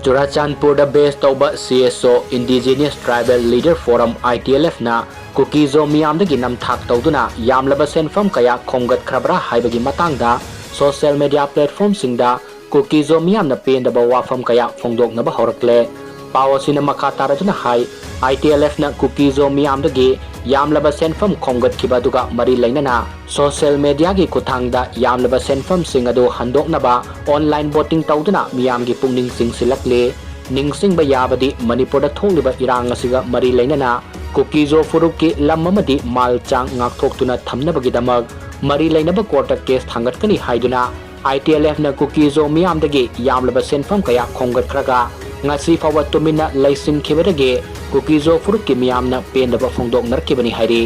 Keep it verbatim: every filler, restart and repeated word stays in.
ꯆꯨꯔꯥꯆꯥꯟꯄꯨꯔꯗ base ꯇꯧꯕ C S O Indigenous Tribal Leader Forum, I T L F ꯅ ꯀꯨꯀꯤꯖꯣ ꯃꯤꯌꯥꯝꯗꯒꯤ ꯅꯝꯊꯥꯛ ꯇꯧꯗꯨꯅ ꯌꯥꯝꯂꯕ ꯁꯦꯟꯐꯝ ꯀꯌꯥ ꯈꯣꯝꯒꯠꯈ꯭ꯔꯕ꯭ꯔꯥ ꯍꯥꯏꯕꯒꯤ ꯃꯇꯥꯡꯗ social media platform ꯁꯤꯡꯗ ꯀꯨꯀꯤꯖꯣ ꯃꯤꯌꯥꯝꯅ ꯄꯦꯟꯗꯕ ꯋꯥꯐꯝ ꯀꯌꯥ ꯐꯣꯡꯗꯣꯛꯅꯕ ꯍꯧꯔꯛꯂꯦ꯫ ꯄꯥꯎ ꯑꯁꯤꯅ ꯃꯈꯥ ꯇꯥꯔꯗꯨꯅ ꯍꯥꯏ, I T L F ꯅ ꯀꯨꯀꯤꯖꯣ ꯃꯤꯌꯥꯝꯗꯒꯤ ꯌꯥꯝꯂꯕ ꯁꯦꯟꯐꯝ ꯈꯣꯝꯒꯠꯈꯤꯕ ꯑꯗꯨꯒ ꯃꯔꯤ ꯂꯩꯅꯅ social media ꯒꯤ ꯈꯨꯠꯊꯥꯡꯗ ꯌꯥꯝꯂꯕ ꯁꯦꯟꯐꯝꯁꯤꯡ ꯑꯗꯨ ꯍꯟꯗꯣꯛꯅꯕ online voting ꯇꯧꯗꯨꯅ ꯃꯤꯌꯥꯝꯒꯤ ꯄꯨꯛꯅꯤꯡ ꯆꯤꯡꯁꯤꯜꯂꯛꯂꯤ꯫ ꯅꯤꯡꯁꯤꯡꯕ ꯌꯥꯕꯗꯤ, ꯃꯅꯤꯄꯨꯔꯗ ꯊꯣꯛꯂꯤꯕ ꯏꯔꯥꯡ ꯑꯁꯤꯒ ꯃꯔꯤ ꯂꯩꯅꯅ ꯀꯨꯀꯤꯖꯣ ꯐꯨꯔꯨꯞꯀꯤ ꯂꯝ ꯑꯃꯗꯤ ꯃꯥꯜ ꯆꯥꯡ ꯉꯥꯛꯊꯣꯛꯇꯨꯅ ꯊꯝꯅꯕꯒꯤꯗꯃꯛ ꯃꯔꯤ ꯂꯩꯅꯕ court ꯇ case ꯊꯥꯡꯒꯠꯀꯅꯤ ꯍꯥꯏꯗꯨꯅ I T L F ꯅ ꯀꯨꯀꯤꯖꯣ ꯃꯤꯌꯥꯝꯗꯒꯤ ꯌꯥꯝꯂꯕ ꯁꯦꯟꯐꯝ ꯀꯌꯥ ꯈꯣꯝꯒꯠꯈ꯭ꯔꯒ ꯉꯁꯤ ꯐꯥꯎꯕ ꯇꯨꯃꯤꯟꯅ ꯂꯩꯁꯤꯟꯈꯤꯕꯗꯒꯤ ꯀꯨꯀꯤꯖꯣ ꯐꯨꯔꯨꯞꯀꯤ ꯃꯤꯌꯥꯝꯅ ꯄꯦꯟꯗꯕ ꯐꯣꯡꯗꯣꯛꯅꯔꯛꯈꯤꯕꯅꯤ ꯍꯥꯏꯔꯤ꯫